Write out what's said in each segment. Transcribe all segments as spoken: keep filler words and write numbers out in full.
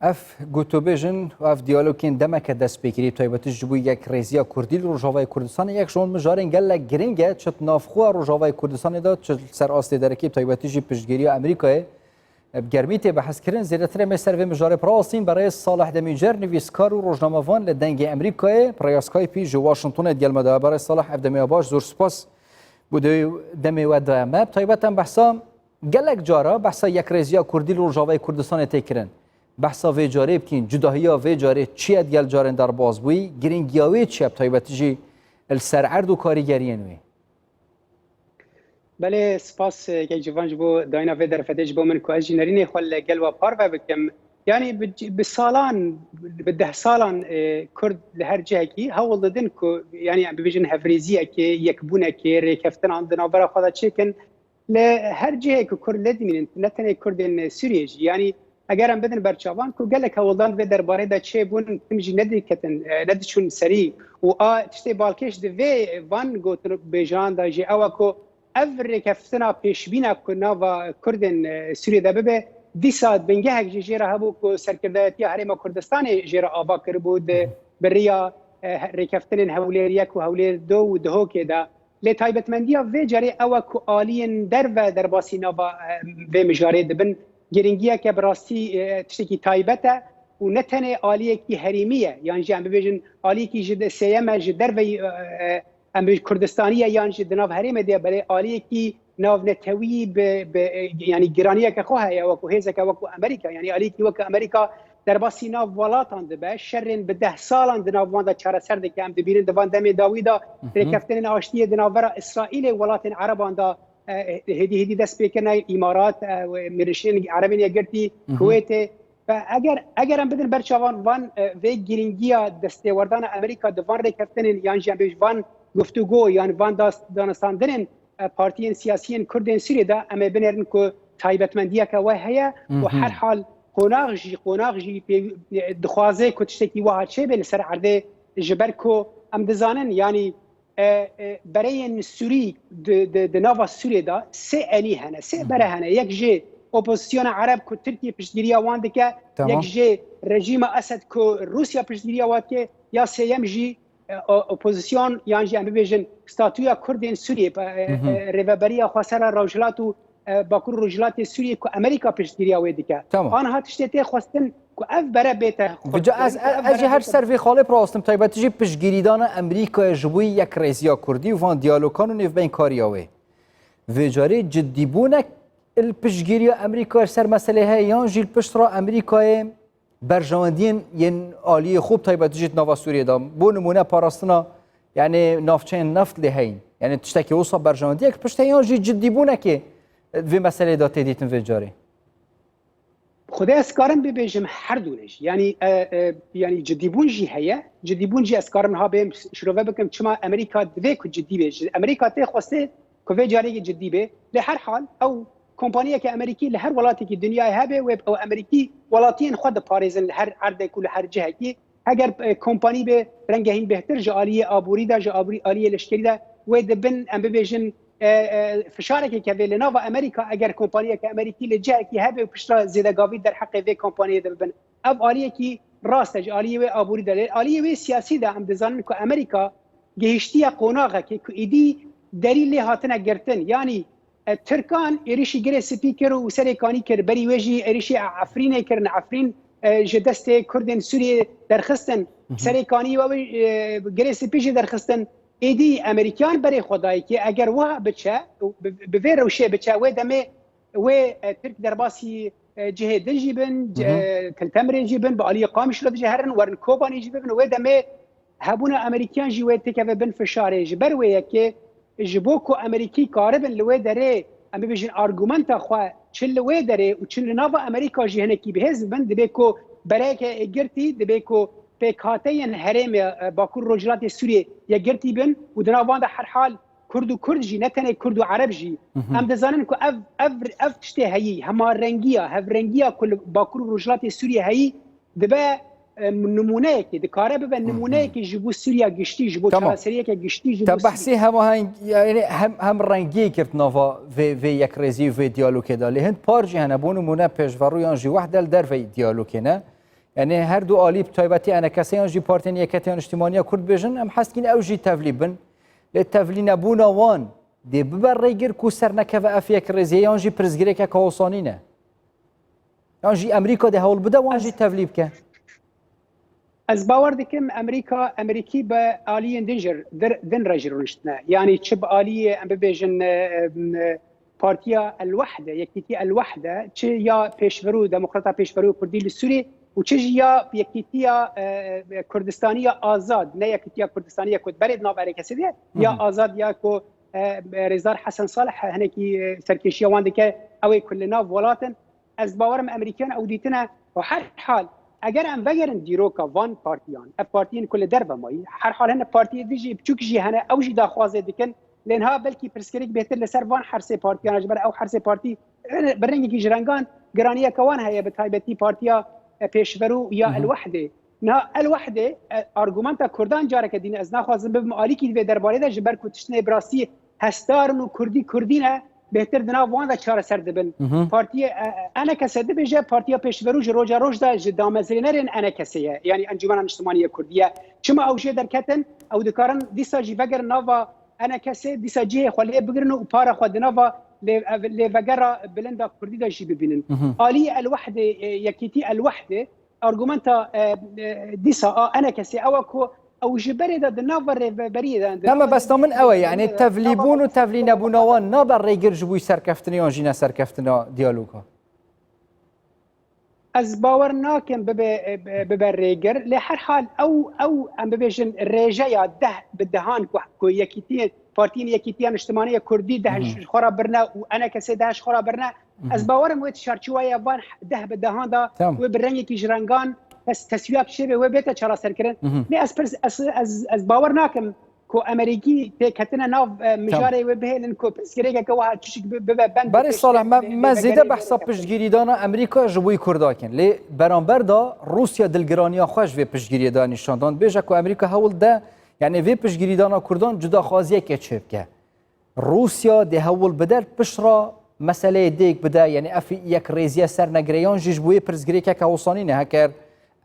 Ev gotûbêjin û ev diyalogên demeke dest pê kirî, taybetî ji bo yekrêziya Kurdî li Rojavayê Kurdistanê, yek ji wan mijarên gelek giring e, çi di navxweya Rojavayê Kurdistanê de, çi li ser astê derekê, taybetî jî piştgiriya Amerîkayê, e, bi germî tê behskirin. Zêdetir em ê ser vê mijarê birawestîn. Berêz Salih Demîcer, nivîskar û rojnamevan li Dengê Amerîkayê, bi rêya Skype'î ji Washingtonê digel me de. Berêz Salih, ev demê ya baş, zor spas bo dê-, demê we daye me. Bi taybet em behsa Gelek cara behsa yekrêziya Kurdî li Rojavayê Kurdistanê tê kirin. Behsa vê carê bikîn, cudahiya vê carê çi ye digel carên derbas bûyî, girîngiya wê çi ye, bi taybetî jî li ser erd û karîgeriyên wê? Belê, spas, e, kek Civan, ji bo dayîna vê derfetê ji bo min, ku ez jî nerînê xwe li gel we parve bikim. Yanî bi, bi salan, bi deh salan, e, Kurd li her cihekî hewl didin ku, yanî em bibêjin hevrêziyekê, yekbûnekê, rêkeftinan di navbera xwe de çêkin. Li her cihê ku Kurd lê dimînin, ne tenê Kurdên Sûriyê jî, yanî eger em bidin berçavan ku gelek hewldan vê derbarê de çêbûn, tim jî nediketin, e, nediçûn serî û a tiştê balkêş di vê van gotin bêjan de jî ew e ku ev rêkeftina pêşbîna ku nava Kurdên, e, Sûriyê de bibe, dîsa bingehek jî jê re hebû ku Serkirdayetiya Herêma Kurdistanê jê re ava kiribû di, bi riya, e, rêkeftinên Hewlêr yek û Hewlêr du û Dihokê de. Lê taybetmendiya vê carê ew e ku aliyên derve derbasî nava, e, vê mijarê dibin. Girîngiyeke bi rastî, e, tiştekî taybet e û ne tenê aliyekî herêmî ye, yan jî em bibêjin aliyekî ji de-, sêyem e ji derveyî, e, e, em bibêjin Kurdistanî ye, yan jî di nav herêmê de ye, belê aliyekî navnetewî bi, bi, e, yanî giraniyeke xwe heye, wekû hêzeke wekû Amerîka, yanî aliyekî wekû Amerîka derbasî nav welatan dibe, şerên bi deh salan di nav wan de çareser dike. Em dibînin di van demên dawî de rêkeftinên aştiyê di navbera Îsraîlê û welatên Ereban de, e, hêdî hêdî dest pê kirine, Îmarat, e, Mirişên Erebên Yekgirtî, Kuwêtê. Ve eger, eger em bidin ber çavan van, e, vê girîngiya destêwerdana Amerîka di van rêkeftinên yan jî em bêjin van guftûgo yan van das-, danûstandinên, e, partiyên siyasiyên Kurdên Sûriyê de em ê binêrin ku taybetmendiyeke we heye û her hal qonax jî, qonax jî pê, e, dixwaze ku tiştekî wiha çêbe li ser erdê, ji ber ku em dizanin, yanî, e, e, bereyên Sûrî di, di, di nava Sûriyê de sê enî hene, sê bere hene. Yek jê opozisyona Ereb ku Tirkiye piştgiriya wan dike, yek jê rejîma Esed ku Rûsya piştgiriya wan dike, ya sêyem jî e, o-, opozisyon yan jî em bibêjin statûya Kurdên Sûriyê, e, e, e, rêveberiya xwesera Rojhilat û, e, Bakur û Rojhilatê Sûriyê ku Amerîka piştgiriya wê dike. Tamam. Anha tiştê tê xwestin ku ev bere bête xurtkirin, ez, ku ev ez jî bere her bête ser vê xalê birawestim, taybetî jî piştgirîdana Amerîkayê ji bo yekrêziya Kurdî û van diyalogan û nêvbeynkariya wê. Vê carê ciddîbûnek li piştgiriya Amerîkayê ser meselê heye yan jî li pişt re Amerîkayê berjewendiyên yên aliyê xwe bi taybetî jî di nava Sûriyê de, bo nimûne parastina, yanî navçeyên neft lê heyîn. Yanî tiştekî wisa berjewendiyek pişt heye yan jî ciddîbûnekê vê meseleyê de tê dîtin vê carê? Xwedê ez karim bibêjim her du ne jî. Yanî, e, e, yanî ciddîbûn jî heye. Ciddîbûn jî ez karim niha bêm şirove bikim çima Amerîka divê ku ciddî bê. Ji Amerîka tê xwestê ku vê carê yê cidî bê. Lê her hal ew kompaniyeke Amerîkî li her welatekî dinyayê hebe, wê ew Amerîkî welatiyên xwe diparêzin li her erdek û li her cihekî. Heger, e, kompanî be renge hîn bêhtir ji aliyê aborî de, ji aborî, aliyê leşkerî de wê di bin, em bibêjin, e, e, fişarekê keve li nava Amerîka, eger kompaniyeke Amerîkî li cihekî hebe û piştre zêdegavî derheqê vê kompaniyê de bibin. Ev aliyekî rast e ji aliyê wê aborî de. Lê aliyê wê siyasî de em dizanin ku Amerîka gihiştiye qonaxekê ku êdî derî lê hatine girtin. Yanî, e, Tirkan êrişî Girê Spî kir û Serê Kanî kir. Berî wê jî êrişî Efrînê kirin. Efrîn, e, ji destê Kurdên Sûriyê derxistin. Serê Kanî we, e, Girê Spî jî derxistin. Êdî Amerîkiyan berê xwe dayikê. Eger wiha biçe, bi, bi vê rewşê biçe, wê demê wê, e, Tirk derbasî, e, cihê din jî bin, Hı hı. e, Til Temirê jî bin, bi aliyê Qamişlo de jî herin, werin Kobanê jî bibin, wê demê hebûna Amerîkiyan jî wê têkeve bin fişarê. Ji ber wê yekê, ji bo ku Amerîkî karibin li wê derê, em bibêjin argumenta xwe, çi li wê derê û çi li nava Amerîka jî hinekî bihêz bibin, dibê ku bereke yekgirtî, dibê ku pêkhateyên herêmê, e, Bakur Rojhilatê Sûriyê yekgirtî bin û di nav wan de her hal Kurd û Kurd jî, ne tenê Kurd û Ereb jî. Hı hı. Em dizanin ku ev, ev, ev tiştê heyî, hemarengiya, hevrengiya ku li Bakur û Rojhilatê Sûriyê heyî, dibe, e, nimûneyekê, dikare bibe Hı hı. nimûneyekê ji bo Sûriya giştî, ji bo Tamam. çareseriyeke giştî, ji Te bo Sûriya. behsê hemaheng-, yani hem, hemrengiyê kir di nava vê, vê yekrêzî û vê diyalogê de. Lê hin par jî hene, bo nimûne pêşverûyan jî wehde li derveyî diyalogê ne. Yanî her du alî, bi taybetî ENKSê yan jî Partiyên Yeketiya Niştimaniya Kurd bêjin, em hez dikin ew jî tevlî bin. Lê tevlînebûna wan dê bibe rêgir ku sernekeve ev yekrêziyê, yan jî pirsgirêkeke hosane ne? Yan jî Amerîka dê hewl bide wan jî tevlî bike? Ez bawer dikim Amerîka, Amerîkî bi aliyên din jî, dir-, din re jî rûniştine. Yanî çi bi aliyê, em bibêjin, e, e, Partiya El Wehde, Yekîtiya El Wehde, çi ya pêşverû, demokrata pêşverû Kurdî li Sûrî û çi jî ya Yekîtiya, e, e, Kurdistanî ya Azad, ne Yekîtiya Kurdistanî ya ku berê di nav ENKSê de, ya Azad ya ku, e, e, Rêzdar Hesen Salih hinekî, e, serkêşiya wan dike, ew ê ku li nav welat in. Ez bawerim Amerîkiyan ew dîtine û her hal, eger em vegerin dîroka van partiyan, ev partiyên ku li derve mayî, her hal hene partiyê din jî, biçûk jî hene, ew jî daxwazê dikin. Lê niha belkî pirsgirêk bêtir li ser van her sê partiyan e, ji ber ew her sê partî, e, bi rengekî ji rengan giraniyeke wan heye, bi taybetî partiya, e, pêşverû ya El Wehdê. Niha El Wehdê, e, argumenta Kurdan careke dîne, ez naxwazim bibim alîkî di vê derbarê de, ji ber ku tiştine bi rastî hesdar in û Kurdî Kurdî ne, bêhtir di nav wan de çareser dibin. Partiyê, e, e, ENKS dibêje, partiya pêşverû ji roja roj de ji damezrênerên ENKSê ye, yanî Encûmena Niştimanî ye Kurdî ye. Çima ew jê derketin? Ew dikarin dîsa jî vegerin nava ENKSê, dîsa cihê xwe lê bigirin û para xwe di nava lê-, ev-, lêvegera bilind a Kurdî de jî bibînin. Alî El Wehdê, e, Yekîtî El Wehdê, argumenta, e, e, dîsa a ENKSê ew e ku ew ji berê de di nava rêveberiyê de, di Ne, nava mebesta min ew e, yanî tevlîbûn û tevlînebûna wan nabe rêgir ji bo serkeftinê yan jî neserkeftina diyaloga? Ez bawer nakim bibe, bibe rêgir, lê her hal ew, ew, em bibêjin, rêjeya deh bi dehan ku, ku Yekîtiyê, Partiyên Yekîtiya Niştimanî ya Kurdî deh ji xwe re birine û ENKSê deh ji xwe re birine, ez bawerim wê di çarçoweya van deh bi dehan de wê bi rengekî ji rengan tes-, teswîya çêbe wê bête çareserkirin. Lê ez pirs-, ez, ez, ez bawer nakim ku Amerîkî têketine nav, e, mijarê wê bihêlin ku pirsgirêkeke wiha tişik bi-, bibe bend. Berê Salih, me, me zêde behsa piştgirîdana Amerîka ji bo Kurda kin. Lê beramber de Rûsya dilgiraniya xwe ji vê piştgiriyê de nîşan dan. Dibêje ku Amerîka hewl de, yanî vê piştgirîdana Kurdan cudaxwaziyeke çêbike. Rûsya dê hewl bide pişt re meseleyê dêk bide, yanî ev yekrêziye ser negire, yan jî ji bo wê pirsgirêkeke hosane ne, heker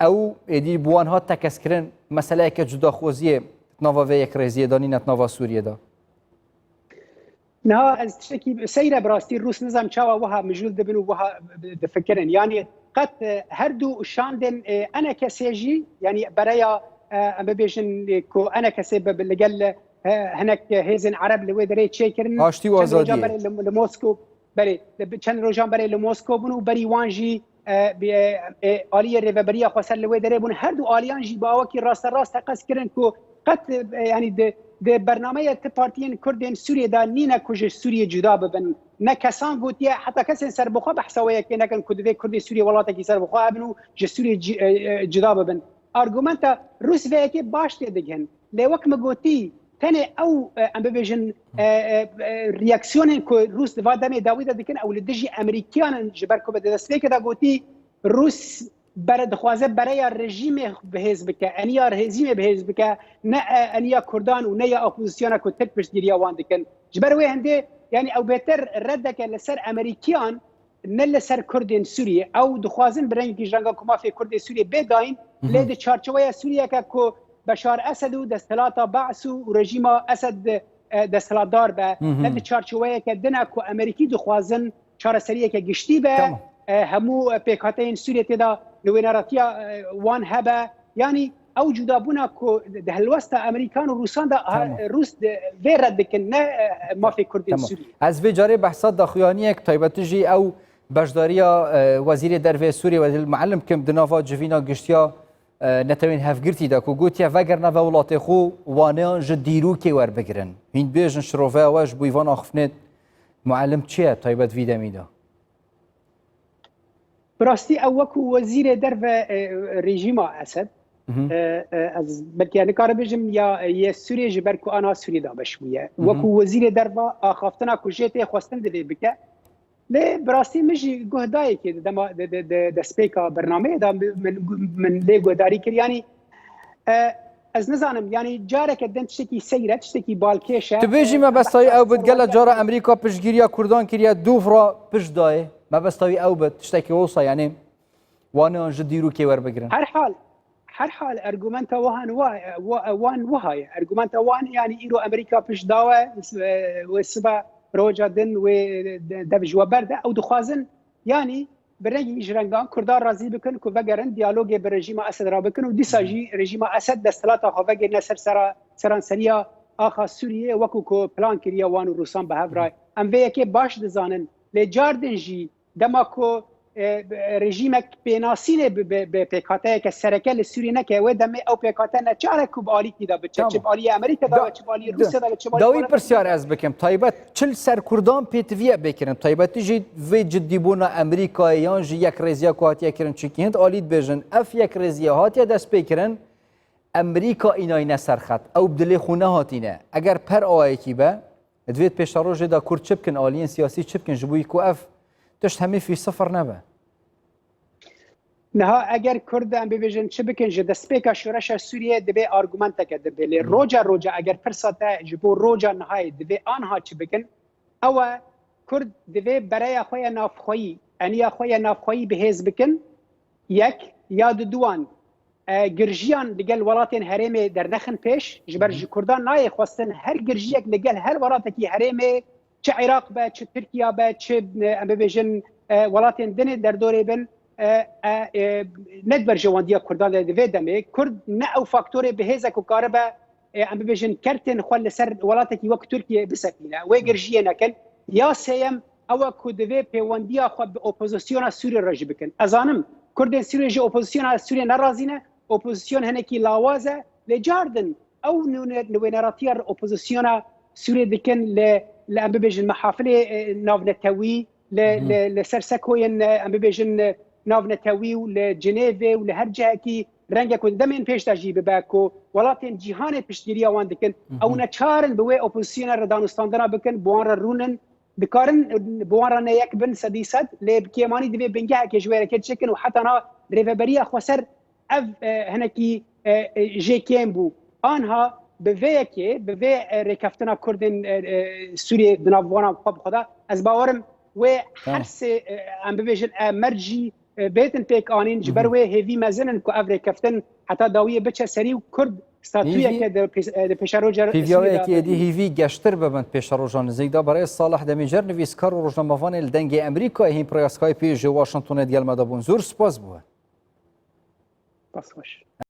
ew êdî bi wan hat tekez kirin, meseleyeke cudaxwaziyê di nava vê yekrêziyê de nîne di nava Sûriyê de? Niha ez tiştekî seyre bi rastî Rûs nizam çawa wiha mijûl dibin û wiha difikirin. Yanî qet, e, her du şandên, e, ENKSê jî, yanî bereya, e, em bibêjin, e, ku ENKSê bi, bi, li gel, e, hinek hêzên Ereb li wê derê çêkirin. Aştî û Çend rojan azadiyê. berê li, li Moskow, berê, li, çend rojan berê li Moskow bûn û berî wan jî, e, bi, e, e, aliyê rêveberiya xweser li wê derê bûn. Her du aliyan jî bi awakî rasterast teqez kirin ku qet, e, yanî di, di bernameya ti partiyên Kurdên Sûriyê de nîne ku ji Sûriyê cuda bibin. Ne kesan gotiye, heta kesên serbixwe behsa wê yekê nekin ku divê Kurdê Sûriyê welatekî serbixwe hebin û ji Sûriyê ci-, e, e, cuda bibin. Argumenta Rûs vê yekê baş tê digihin. Lê wek min gotî, tenê ew, e, em bibêjin, e, e, e, reaksiyonên ku Rûs di va demê dawî de dikin, ew li dijî Amerîkiyan in, ji ber ku bi destpêkê de gotî, Rûs bere, dixwaze bereya rejîmê bihêz bike, eniya rejîmê bihêz bike, ne, e, eniya Kurdan û ne ya opozisyona ku Tirk piştgiriya wan dikin. Ji ber wê hindê, yanî ew bêtir reddeke li ser Amerîkiyan, ne li ser Kurdên Sûriyê. Ew dixwazin bi rengekî ji renga ku mafê Kurdê Sûriyê bê dayîn, lê di çarçoweya Sûriyeke ku Beşar Esed û desthilata Ba's û, û rejîma Esed, e, desthilatdar be, ne di çarçoweyeke din e ku Amerîkî dixwazin çareseriyeke giştî be, Tamam. e, hemû pêkhateyên Sûriyê tê de li wêneratiya, e, wan hebe. Yanî ew cudabûna ku di helwesta Amerîkan û Rûsan de, ha, Tamam. Rûs di, vê red dikin, ne, e, mafê Kurdên Tamam. Sûriyê. Ez vê carê behsa daxuyaniyek taybetî jî ew beşdariya, e, Wezîrê Dervê Sûriyê Wezîr Muallim kim di nava civîna giştiya, e, Netewên Hevgirtî de ku gotiye, vegerine ve welatê xwe, waneyan ji dîrokê werbigirin. Hîn bêjin şiroveya we ji bo van axiftinê Muallim çi ye taybet vî demî de? Bi rastî ew wekû wezîrê derve, e, rejîma Esed, Mhm. e, e, ez belkî nikarim bêjim ya, e, yê Sûriyê ji ber ku ana Sûriyê dabeş bûye. Mhm. Wekû wezîrê derve axaftina ku jê tê xwestin divê bike. Lê bi rastî min jî guh dayekê di dema, di, di, di destpêka bernameyê de min, min, min lê guhdarî kir. Yanî, e, ez nizanim, yanî careke din tiştekî seyr e, tiştekî balkêş e. Tu bêjî E, mebesta wî ew bit, gela cara Amerîka piştgiriya Kurdan kiriye, dûv re pişt dayê. Mebesta wî ew bit, tiştekî olsa, yanî Wan an ji dîrokê werbigirin. Her hal, her hal argumenta wan wa, wa, wan wiha ye. Argumenta wan, yani, îro Amerîka pişt dawe, e, wê sibe roja din wê de-, dev ji we berde. Ew dixwazin, yani, bi rengî ji rengan Kurdan razî bikin ku vegerin diyalogê bi rejîma Esed re bikin û dîsa jî rejîma Esed desthilata xwe vegirine ser sera, seranseriya axa Sûriyê, wekî ku plan kiriye wan û Rûsan bi hev re. Em vê yekê baş dizanin. Lê car din jî dema ku, e, rejîmek pênasînê bi, bi, bi pêkhateyeke sereke li Sûriyê neke, wê demê ew pêkhate neçar e ku bi alîkî de biçe, Tamam. çi bi alî Amerîka de Da- be, çi bi alî Da- Rûsya de be, çi bi alî Dawî Welatên pirsyar Din de. ez bikim. Taybet çil ser Kurdan pêtiviye bê kirin. Taybetî jî vê ciddîbûna Amerîkayê yan jî yekrêziya ku hatiye kirin. Çikî hind alî dibêjin, ev yekrêziya hatiye destpêkirin, Amerîka înayîne ser xet. Ew bi dilê xwe nehatîne. Eger per awayekî be, Divê di pêşerojê de Kurd çi bikin, aliyên siyasî çi bikin, ji bo ku ev tişt hemî fî sifir nebe? Niha eger Kurd, em bibêjin, çi bikin, ji destpêka şoreşa Sûriyê divê argumenteke din bê. Lê Hmm. roca roca eger pirsa te ji bo roca nihayê divê anha çi bikin, ew e, Kurd divê bereya xwe ya navxweyî, eniya xwe ya navxweyî bi hêz bikin, yek, ya diduan, e, girjiyan li gel welatên herêmê dernexin pêş, ji ber Hı hı. ji Kurdan nayê xwestin her girjiyek li gel her welatekî herêmê, çi Iraq be, çi Tirkiye be, çi, e, em bibêjin, e, welatên din ê derdorê bin, e, e, e, ne di berjewendiya Kurdan de di vê demê. Kurd ne ew faktorê bi hêz e ku karibe, e, em bibêjin, kertên xwe li ser welatekî wek Tirkiye bisekinîne. Wê Hı. girjiyê nekin. Ya sêyem, ew e ku divê pêwendiya xwe bi opozisyona Sûriyê re jî bikin. Ez zanim, Kurdên Sûriyê ji opozisyona Sûriyê nerazî ne, opozisyon hinekî lawaz e, lê car din ew nûne-, nûneratiya opozisyona Sûriyê dikin li, li, em bibêjin, mehafilê, e, navnetewî, li, Hı hı. li, li ser sekoyên, e, em bibêjin, e, navnetewî û li Cinêvê û li her cihekî renge ku di demên pêş de jî bibe ku welatên cîhanê piştgiriya wan dikin, Hı hı. ew neçar in bi wê opozisyona re danûstandina bikin, bi wan re rûnin, dikarin bi wan re ne yek bin sedî sed, lê bi kêmanî divê bingehekê ji wê re çêkin û heta niha rêveberiya xweser ev, e, hinekî, e, e, jê kêm bû. Anha bi vê yekê, bi vê, e, rêkeftina Kurdên, e, e, Sûriyê di nav wana xwe bi xwe de, ez bawerim wê Tamam. her sê, e, em bibêjin, e, merc jî, e, bêtin pêk anîn, ji ber Hı hı. wê hêvî mezin in ku ev rêkeftin heta dawiyê biçe serî û Kurd statuyeke Hêvî di pê-, e, di pêşeroja Pîviya Sûriyê wê de yekê êdî hevî. hêvî geştir bibin pêşeroja nizîk de. Berê Salih Demîcer, nivîskar û rojnamevanê li Dengê Emerîkayê, hîn piraya Skypeê ji Washingtonê di gel me de bûn. Zor spas bû. Spas xweş.